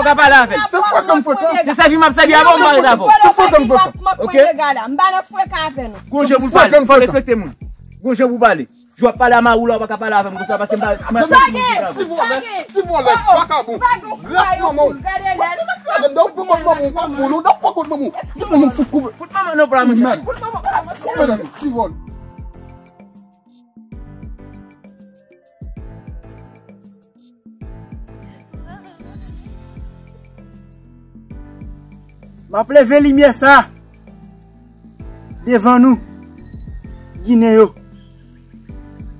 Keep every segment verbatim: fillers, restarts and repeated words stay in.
Ou ka pale avè l. Se frekan m frekan. Se sèvi m ap sèvi avè w, m pa ret avè w. Se frekan m frekan. Ok. M pa nan freka avè nou. Gon jan pou l pale, fò w respekte moun. Gon jan pou pale. Jou ap pale a mari w la, ou pa ka pale avè m konsa, paske m pa, m pa fè moun ki avè w. Ti vòlè, ti vòlè, vakabon. Ras manman w. Ou pa ka fè m da, ou pran kòd manman w, ou pa bon, non, da ou pran kòd manman w. Ti manman w fout koupe. Fout manman w nan pran, monchè. Fout manman w. Koupe nan ti vòlè. M ap leve limyè sa devan nou, Ginen yo.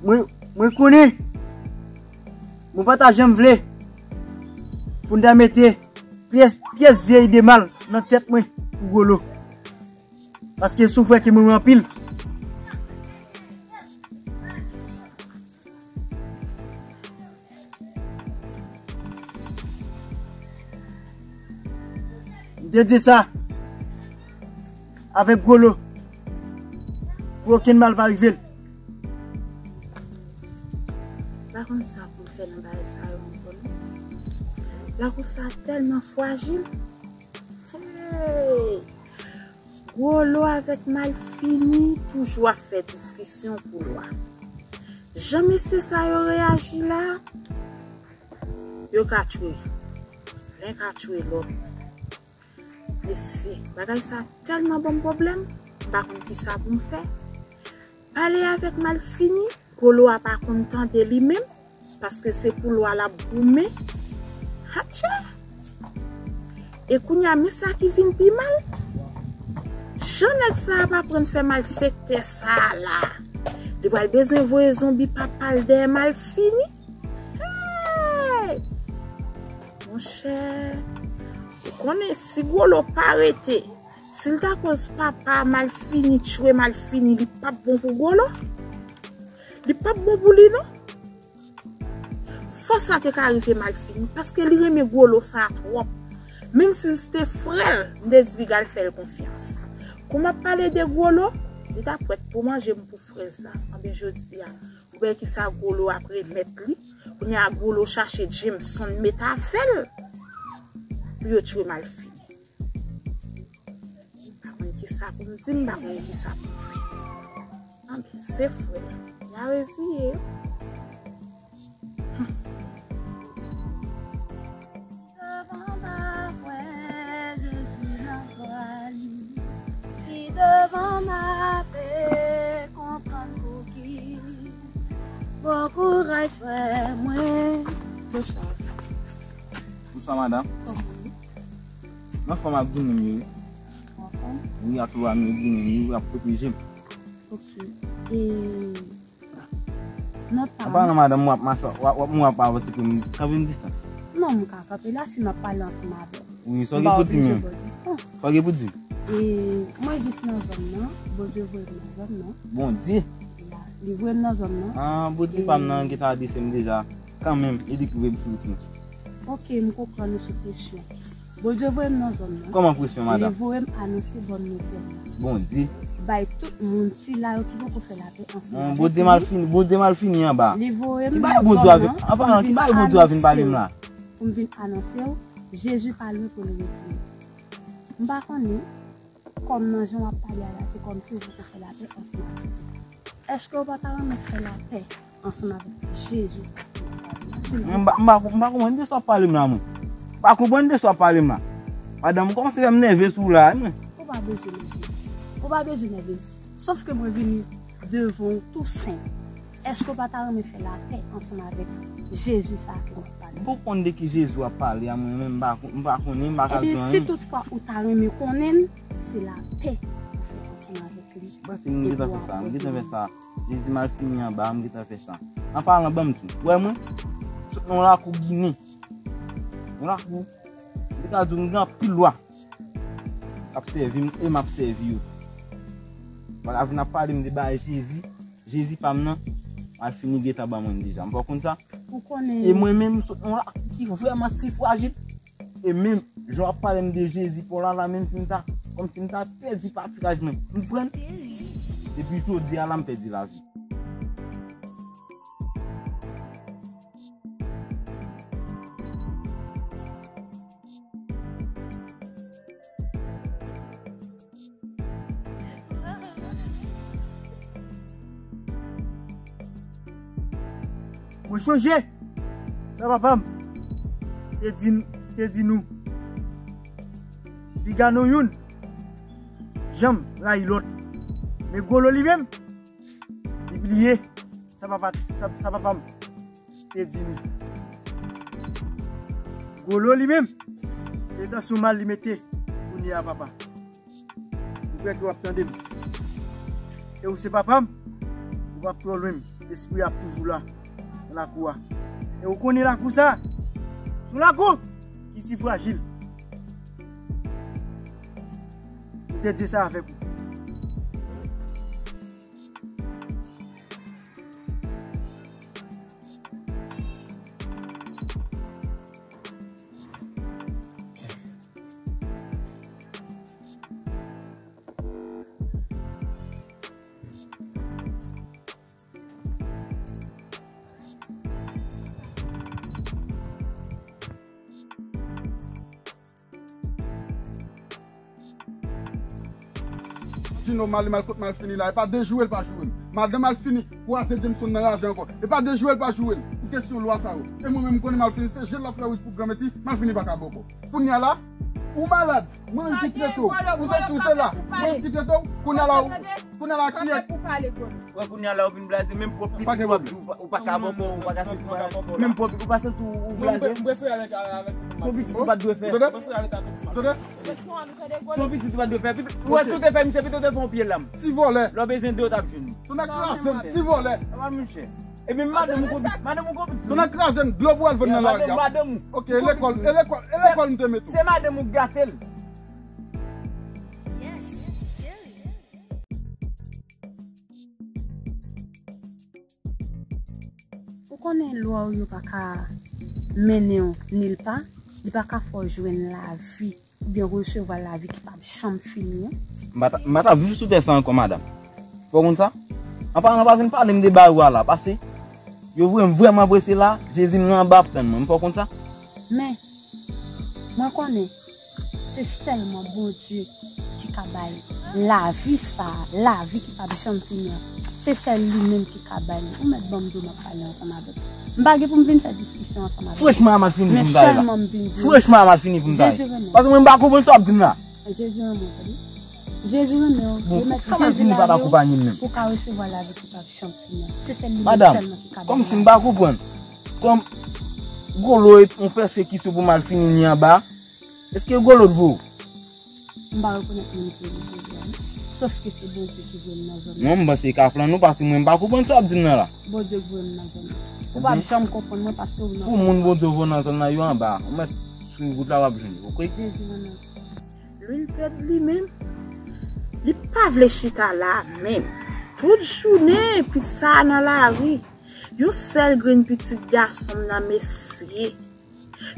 Mwen, mwen konnen, mwen pa ta janm vle pou n ta mete pyès, pyès vye ide mal nan tèt mwen pou Gwolo. Paske se yon frè ki renmen mwen anpil. M te di sa avèk Gwolo pou okenn mal pa rive l. M pa konn sa pou m fè nan bagay sa yo ankò non. Lakou sa tèlman frajil. Hey! Gwolo avèk Malfini toujou ap fè diskisyon pou lwa. Jan mesye sa yo reyaji la, yo ka tchwe. Len ka tchwe lòt. Mesye, bagay sa tèlman ban m pwoblèm, m pa konn kisa pou m fè. Pale avèk Malfini, Gwolo a pa konn tande li menm, paske se pou lwa l ap goumen. Hatchè! E kounye a, men sa ki vin pi mal. Jan nèg sa ap aprann fè malfektè sa a la. Li pral bezwen voye zonbi papa l dèyè Malfini. Hey! Monchè, ou konnen si Gwolo pa rete, si l ta koz papa Malfini tchwe Malfini, li p ap bon pou Gwolo. Li p ap bon pou li non. Fò sa te ka rive Malfini, paske li renmen Gwolo sa twòp. Menm si se te frè l, m te di piga l fè l konfyans. Kou m ap pale de Gwolo, li t ap prèt pou manje m pou frè l sa. Anben jodi a, ou wè kisa Gwolo ap remèt li. Kounye a Gwolo chache Jameson met avè l pou yo tchwe Malfini. M pa konn kisa pou m di, m pa konn kisa pou m fè. Anben, se frè. Y a reziye yo. Devan m ap wè Jezi nan glwa li. Ki devan m ap konprann pouki. Bon kouraj, frè mwen. Bonswa. Bonswa, madanm. Kòman w ye? M anfòm ak goumen m ye, wi. Anfòm? Wi, ak lwa m yo, goumen m yo, wi, ap pwoteje m. Ok. E nan pa... An palan, madanm, w ap mache, w ap, w ap, w ap avanse pou m, kanpe m distans. Non, m ka kanpe la si m ap pale ansanm avè w. Wi, sa w gen pou di m menm? Sa w gen pou di m? E mwen jis nan zòn nan, Bondye voye m nan zòn nan. Bondye? Li voye m nan zòn nan. Ah, Bondye pa m nan gentan adrese m deja. Kanmenm, e li ki voye m sou wout mwen. Ok, m konprann ou sou presyon. Bondye voye m nan zòn nan. Kòman presyon, madanm? Li voye m anonse bòn nouvèl la. Bondye. Bay tout moun sila yo ki poko fè lapè ansanm avèk li. Bondye Malfini, Bondye Malfini anba. Li voye m nan zòn nan. Ki bagay Bondye a vin, an palan, ki bagay Bondye a vin pale m la? Pou m vin anonse w, Jezi pa lwen pou l retounen. M pa konnen. Kòm nan jan w ap pale a la, se kòmsi w poko fè lapè ansanm avèk li. Èske w pa ta renmen fè lapè ansanm avèk Jezi sa ki nan Bib la? Silvouplè. Mwen, m pa, m pa, m pa konprann de sa w ap pale m la, mwen. M pa konprann de sa w ap pale m la. Madanm, ou kòmanse fè m nève sou w la, wi, mwen. Ou pa bezwen nève. Ou pa bezwen nève. Sòf ke mwen vini devan w tou senp. Èske w pa ta renmen fè lapè ansanm avèk Jezi sa a ke m ap pale? M poko konn de ki Jezi w ap pale a, mwen menm, m pa kon-, m pa konnen, m pa ka di anyen. Ebyen, si toutfwa ou ta renmen konnen l, se lapè ou fè ansanm avèk li. M panse m gentan fè sa, m gentan fè sa. Jezi Malfini anba, m gentan fè sa. An palan, ban m di w, ou wè mwen, sot nan yon lakou Ginen. Yon lakou, m te ka di w m gen anpil lwa k ap sèvi m e m ap sèvi yo. Ou pa ka vin ap pale m de bagay Jezi. Jezi pa m nan, Malfini gentan ban mwen deja. M pa konn sa. Ou konnen. E mwen menm, m sot nan yon lakou ki vrèman si frajil. E menm, jan w ap pale m de Jezi pa w la, la, menm si m ta, kòmsi m ta pèdi patiraj mwen. Ou konprann? Depi jodi a la, m pèdi lavi. Mwen chonje sa papa m te di, te di nou. Piga nou youn janm rayi lòt. Men Gwolo li menm, li bliye sa papa, sa, sa papa m te di nou. Gwolo li menm, se tan sou mal li mete kounye a papa. M kwè ke w ap tande m. E ou se papa m, ou p ap twò lwen m. Lespri a ap toujou la, nan lakou a. E ou konnen lakou sa, se yon lakou ki si frajil. M te di sa avèk ou. Di nòmal, li mal kot Malfini la. E pa de jou l pa joure m. Madan Malfini kwaze Jameson nan raje ankò. E pa de jou l pa joure l. Pou kesyon lwa sa yo. E mwen menm, m konnen Malfini se je l ap fè wouj pou granmesi, Malfini pa ka bòkò. Kounye a la, ou malad, mwen menm ki trete w. Ou se si, ou se la, mwen menm ki trete w. Kounye a la, ou, kounye a la, kiyès? Wè, kounye a la, ou vin blaze, menm pwòp pitit ou ap di ou pa, ou pa ka bòkò, ou pa ka soti, menm pwòp pitit ou pa santi ou, ou blaze. Se yon pitit ou pa t dwe fè. Ou tande? Se yon pitit ou pa t dwe fè. Ou wè, tout te fè, misye pito te fè yon pye lam. Ti vòlè. Lè w bezwen de, w t ap jwenn li. Tonè kraze m, ti vòlè. Epi madanm ou konbit, madanm ou konbit. Tonè kraze m, dlo pou al vann nan lari a. Madanm ou. Ok, e lekòl, e lekòl, e lekòl m te mete w. Se madanm ou k gate l. Ou konnen lwa w yo pa ka mennen w nilpa, li pa ka fè w jwenn lavi oubyen resevwa lavi ki p ap janm fini an. M pa ta, m pa ta viv sou tè sa ankò, madanm. Fò w konn sa? An palan pa vin pale m de bagay ou a la, pase yo vre, vrèman vre se la, Jezi m nan anba ap tann mwen, m fò w konn sa? Men, mwen konnen se sèlman Bondye ki ka bay lavi sa, lavi ki p ap janm fini an. Se sèl li menm ki ka bay li. Ou mèt ban m di w m ap pale ansanm avèk ou. M pa gen pou m vin fè diskisyon ansanm avèk ou. Franchman, a mal fini pou m ta ye la. Men sèlman m vin di w. Franchman, a mal fini pou m ta ye. Jezi renmen w. Paske mwen m pa konprann sa w ap di m la. Jezi renmen w. Jezi renmen w. Bon, sa Malfini pa t akonpaye m menm. Pou ka resevwa lavi ki p ap janm fini an. Se sèl li menm sèlman ki ka bay lavi. Madanm, kòmsi m pa konprann. Kòm Gwolo e yon pèsekisyon pou Malfini ni anba, èske Gwolo t voye w? M pa rekonèt moun ki rele Jezi a, non. Sòf ke se Bondye ki voye m nan zòn nan. Non, m panse e ka plan nou, paske mwen m pa konprann sa w ap di m nan la. Bondye k voye m nan zòn nan. Ou p ap janm konprann mwen paske ou nan zòn nan. Pou moun Bondye voye nan zòn nan, yo anba. Ou mèt swiv wout la, w ap jwenn yo, oke? Jezi renmen w. Lilpèd li menm, li pa vle chita la menm. Tout jounen, pitit sa a nan lari. Yon sèl grenn pitit gason m nan, mesye.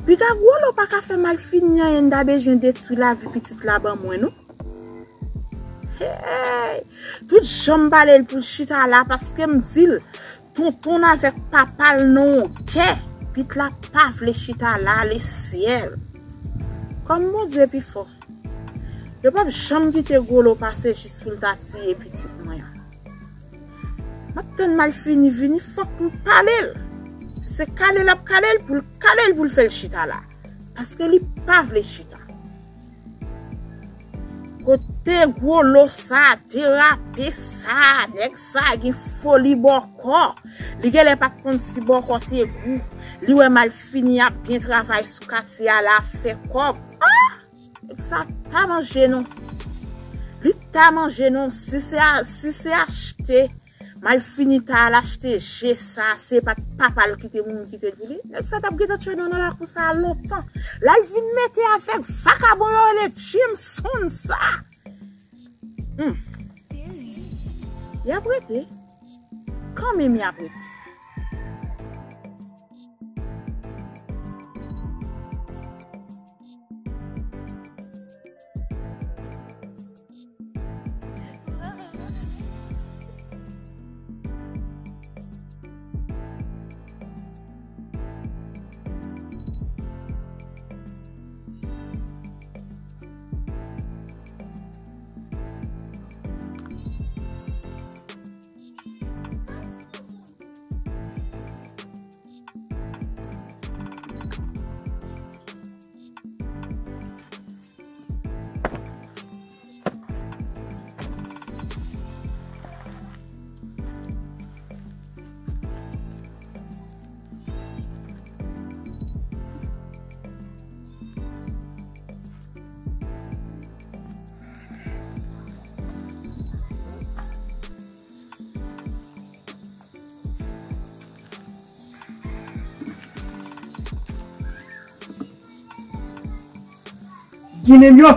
Piga Gwolo pa ka fè Malfini anyen, m ta bezwen detwi lavi pitit la ban mwen, non. Hey! Tout jan m pale l pou l chita la, paske m di l, tonton l avèk papa l nan yon kè, pitit la pa vle chita la, lesyèl. Kòm Bondye pi fò, yo p ap janm kite Gwolo pase jis pou l ta tiye pitit mwen an. M ap tann Malfini vini, fòk m pale l. Si se kale l ap kale l, pou l kale l, pou l fè l chita la. Paske li pa vle chita. Kote Gwolo sa, derape sa, nèg sa gen foli bòkò. Li genlè pa t konn si bòkò te gou. Li wè Malfini ap byen travay sou katye a la, ap fè kòb. Ah! Nèg sa ta manje nou. Li ta manje nou. Si se a, si se achte, Malfini ta al achte je sa, se pa t papa l ki te mouri, ki te di li. Nèg sa t ap gentan tchwe nou nan lakou sa a lontan. La l vin mete avèk vakabon yo rele Jameson sa. Hmm. Y ap rete. Kanmenm y ap rete. Kinen m yo.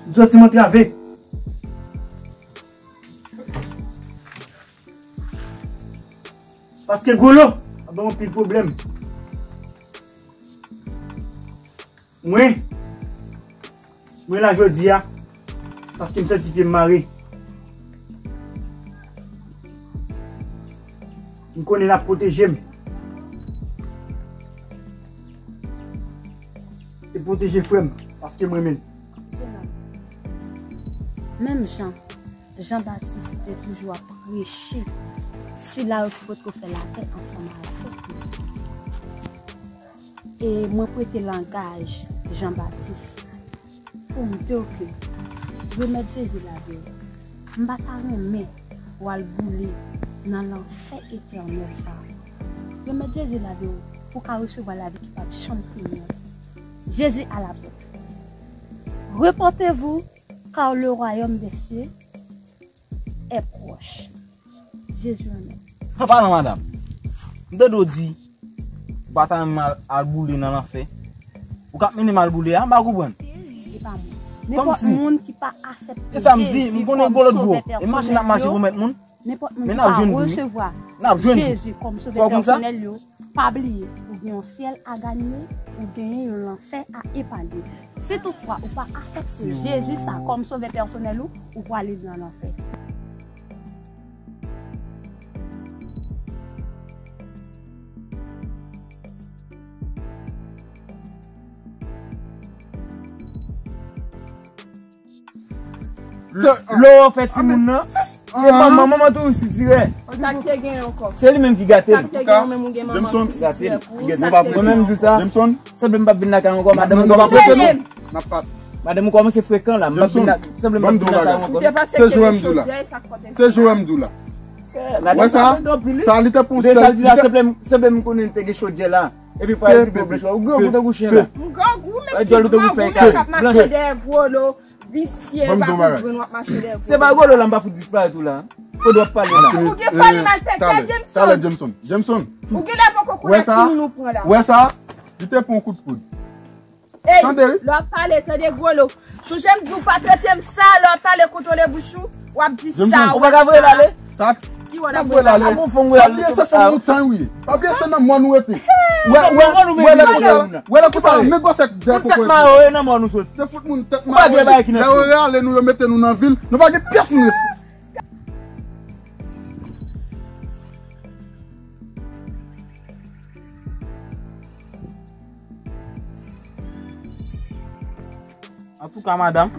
M soti m antrave. Paske Gwolo ap ban m anpil pwoblèm. Mwen, mwen la jodi a, paske m santi pye m mare. M konnen l ap pwoteje m. E pwoteje frè m, paske m renmen l. Jenòm, menm jan Jan Batis te toujou ap preche sila yo ki potko fè lapè ansanm avèk li. E mwen prete langaj Jan Batis pou m di w ke remèt Jezi lavi w. M pa ta renmen w al boule nan lanfè etènèl sa a. Remèt Jezi lavi w pou w ka resevwa lavi ki p ap janm fini an. Jésus à la porte. Repentez-vous, car le royaume des cieux est proche. Jezi renmen. An palan, madanm, m tande w di ou pa ta renmen al, al boule nan lanfè. Ou k ap mennen m al boule a, m pa konprann. Se pa mwen. Nenpòt moun ki pa aksepte Jezi kòm sovè pèsonèl yo, nenpòt moun ki pa resevwa Jezi kòm sovè pèsonèl yo, pa bliye, ou gen yon syèl a ganye, ou genyen yon lanfè a epanye. Si toutfwa ou pa aksepte Jezi sa kòm sovè pèsonèl ou, ou prale nan lanfè. Lè w fè timoun nan, se manman, manman tou sitirè. Sa k te gen ankò? Se li menm ki gate l. Sa k te gen menm ou gen manman ki sitirè pou ou. Mwen menm jou sa, sanble m p ap vin lakay ou ankò, madanm ou kòmanse frekan. Madanm ou kòmanse frekan la, m p ap vin la, sanble m p ap vin lakay ou ankò. Se jou m di w la. Se jou m di w la. Wè sa? Sa li te pon sèl. Sanble m konnen te gen chodyè la. Epi pa epi bò blanch la. Ou grangou tankou chen la. M grangou, men ki grangou, men k ap mache dèyè Gwolo. Visye, vagabon, w ap mache dèyè Gwolo. Se pa Gwolo la m pa fout disparèt ou la. Kote w ap pale la? Ou gen fanm malfektè, Jameson. Talè, Jameson. Jameson. Ou genlè poko konnen ki moun ou pran la. Wè sa? Li te pran yon kout poud. Ey, lè w ap pale, tande Gwolo. Chonje m di w pa trete m sa, lè w ap pale kontwole bouch ou, w ap di sa, ou pa ka voye l ale. Sa ki wè l ap voye l ale. Pa bliye se fanm moutan ou ye. Pa bliye se nan mòn ou rete. Wè, wè, wè lè konsa, wè lè konsa, men gwosè dèyè koko. Tèt mare yo nan mòn ou soti. Se fout moun tèt mare yo. Lè yo rale nou, yo mete nou nan vil, nou pa gen pyès moun rete. Antouka, madanm,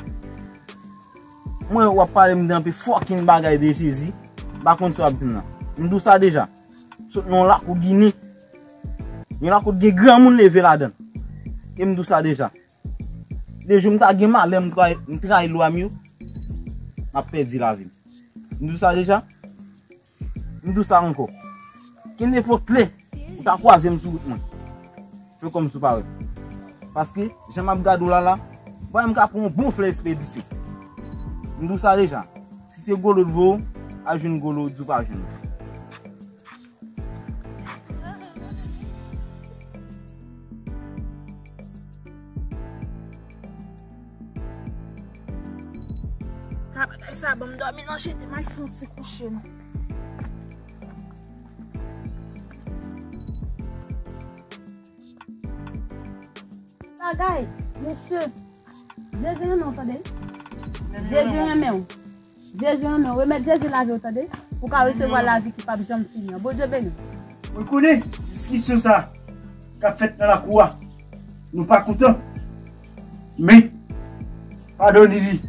mwen w ap pale m de anpil fucking bagay de Jezi, m pa konn sa w ap di m nan. M di w sa deja. Sot nan yon lakou Ginen. Yon lakou gen granmoun leve ladan. E m di w sa deja. De jou m ta gen malè, m trayi, m trayi lwa m yo, m ap pèdi lavi m. M di w sa deja. M di w sa ankò. Kenenpòt lè ou ta kwaze m sou wout mwen, fè kòmsi w pa wè m. Paske, jan m ap gade w la la, m pa menm ka pran yon bon flè espedisyon. M di w sa deja. Si se Gwolo t voye w, al jwenn Gwolo, di w pa jwenn. Ka bagay sa ban m dòmi nan jete m al fè yon ti kouche non. Bagay, mesye. Jezi renmen w tande. Jezi renmen w. Jezi renmen w. Remèt Jezi lavi w tande. Pou w ka resevwa lavi ki p ap janm fini an. Bondye beni w. Mwen konnen diskisyon sa k ap fèt nan lakou a, nou pa kontan. Men, padone li.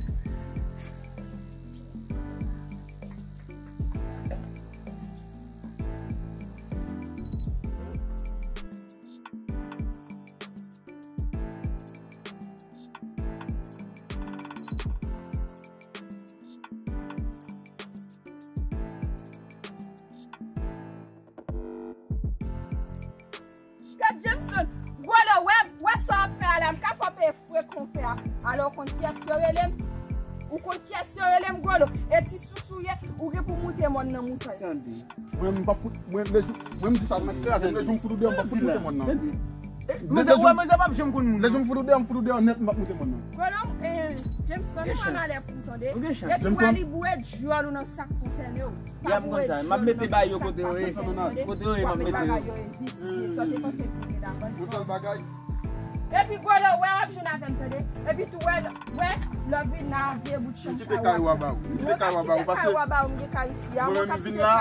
Gad Jameson, Gwolo, wè, wè sa w ap fè a la, m ka fè w peye fre k on fè a. Alò, w konn kiyès yo rele m? Ou konn kiyès yo rele m, Gwolo? E ti sousou ye, ou gen pou moute mòn nan moutay. Tande. Mwen, m p ap fout, mwen, lejou, mwen, m di sa, mwen kraze, lejou m fout ou deyò, m p ap fout moute mòn nan. Tande. Manzè, ou wè manzè p ap janm konn moun. Lè m fout ou deyò, m fout ou deyò nèt, m p ap moute mòn nan. Kolonm, eh, Jameson, ou pa malè pou tande. Depi w wè li boure dyòl ou nan sa k konsène w. Ya m konn sa. M ap mete bagay yo kote yo ye. Kote yo ye, m ap mete yo. Yon sèl bagay. Epi Golo, wè w ap jwenn avè m tande. Epi tou wè, wè, lè w vin la, vye bout chanm sa w ap. M kite kay ou a ba ou. M kite kay ou a ba ou, paske mwen menm m vin la,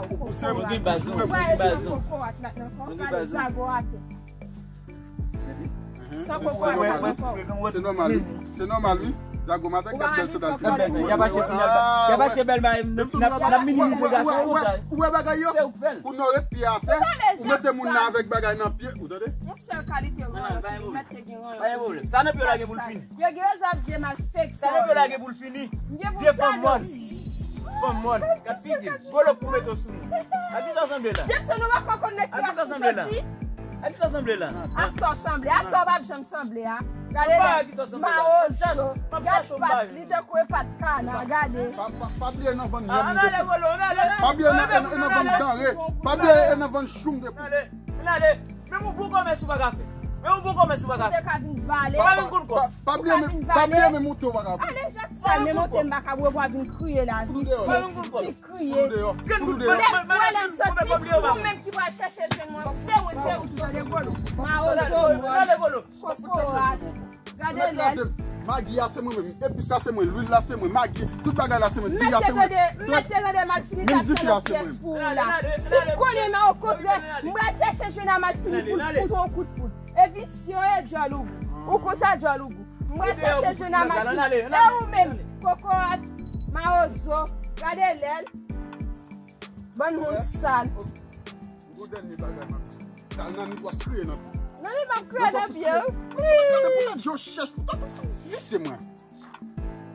ou pouse m, ou joure m. Ou gen baz, non, ou gen baz, non. Ou gen baz, non. Zago atè. San koko a pa nan kò. Se nòmal, wi. Se nòmal, wi. Zago maten, gad bèl sandal. Gad bèl sandal. Y ap achte sandal. Y ap achte bèl bagay. N ap, n ap minimize gason konsa. Ou wè bagay yo? Se ou k fè l. Pou nou ret pye atè, ou mete moun nan avèk bagay nan pye. Ou tande? Yon sèl kalite ranyon, si ou mèt te gen ranyon. Pa gen pwoblèm. Sa nan pye w la gen pou l fini. Yo gen rezèv de malfektè. Sa nan pye w la gen pou l fini. Vye fanm mòn. Fanm mòn. Gad figi l. Gwo lòk pou mete w sou moun. A kisa w sanble la? Jameson, ou pa konn nèg ki ap sou choti? A kisa w sanble la? A sa w sanble. A sa w p ap janm sanble a. Gade lè mawozo. Gad pat li tankou e pat kana. Gade. Pa, pa, pa bliye nan vann yanm ou te fè. Pa bliye nan, nan, nan vann danre. Pa bliye nan vann chou m te pran. Ann ale. Menm yon bon kòmès ou pa ka fè. Menm yon bon kòmès ou pa ka fè. Ou te ka vin vale. Ou pa vin konn kòb. Pa, pa bliye menm, pa bliye menm yon to pa ka pran. Ale Jackson, men monte m pa ka bwè, w a vin kriye la, visye. Ti kriye. Ou lè m soti, ou menm ki pral chèche jwenn mwen, se mwen, se ou ki tande Golo. Mawozo mòn. Kokorat. Gade lè l. Magi a se mwen menm, epis la se mwen, lwil la se mwen, magi, tout bagay la se mwen, difi a se mwen. Mèt te tande, mèt te tande m al fini tap nan pyès pou ou la. Si m konnen men okontrè, m pral chèche jwenn a m al fini pou l fout ou yon kout poud. E visye w ye djòl ou gou. Ou konsa djòl ou gou. M pral chèche jwenn a m al fini. E ou menm, kokorat, mawozo, gade lè l. Bann moun sal. Yon dènye bagay m ap di. Kal nan nit w ap kriye nan pye. Nan nit m ap kriye nan pye, wi. Gade pou nèg yo chèch, gade pou visye mwen.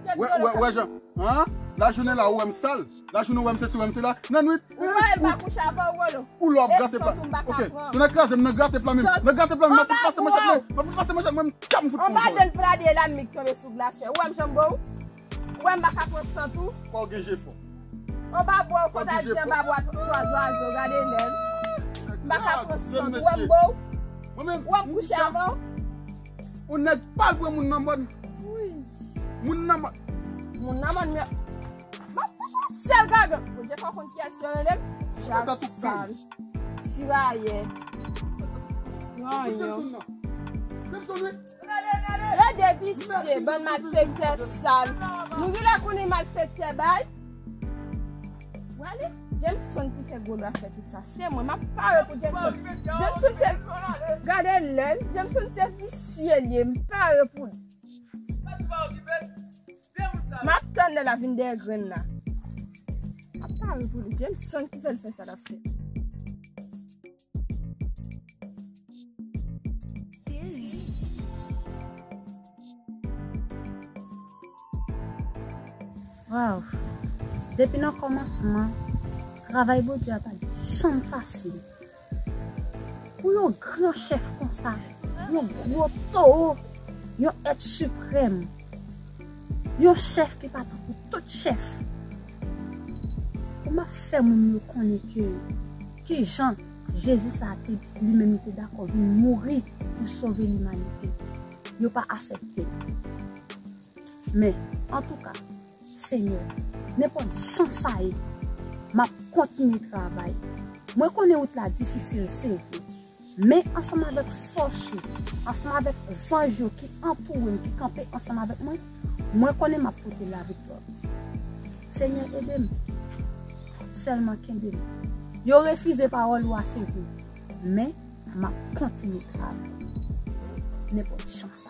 Wè, wè, wè jan, han? Lajounen la ou wè m sal. Lajounen ou wè m sesi, ou wè m sela. Nan nwit, ou wè m pa kouche avè w, Golo. Ou lè w ap grate pla. Ok, ou nan kraze m, nan grate pla menm. Nan grate pla menm, m ap fout pase manchèt mwen. M ap fout pase manchèt mwen, m tcham fout pran. Anba de l plade la, m k tonbe sou glasè. Ou wè m jan m bo w? Ou wè m pa ka pran sant ou? Fò w gen je fò. Anba bwa, ou konn al di anba bwa twa zwazo, gade lè l. M pa ka pran sant ou, ou wè m bo w? Ou wè m kouche avè w? Yon nèg pa l pran moun nan mòn. Wi. Moun nan mòn. Moun nan mòn, men. M ap fè yon sèl gagan. Bondye fè w konn kiyès yo rele m? Jackson. Sirayè. Ranyon. Rete visye, bann malfektè sal. Nou genlè konnen malfektè bay. Wale, Jameson ki fè Golo a fè tout sa. Se mwen, m ap pare pou Jameson. Jameson se, gade lè l, Jameson se visye l ye, m pare pou li. M ap tann lè l ap vin dèyè grenn la. M ap pare pou li, Jameson ki fè l fè sa l ap fè. Waw! Depi nan kòmansman, travay Bondye a pa t janm fasil. Pou yon gran chèf konsa, yon gwo towo, yon èt siprèm, yon chèf ki pa tankou tout chèf, kòman fè moun yo konnen ke kijan Jezi sa a te, li menm li te dakò vin mouri pou sove limanite. Yo pa aksepte. Men, antouka, Senyè, nenpòt jan sa ye, m ap kontinye travay. Mwen konnen wout la difisil, se vre. Men ansanm avèk fòs ou, ansanm avèk zanj yo ki antoure m, ki kanpe ansanm avèk mwen, mwen konnen m ap pote laviktwa. Senyè, ede m. Sèlman kenbe m. Yo refize pawòl ou a, se vre. Men, m ap kontinye travay. Nenpòt jan sa.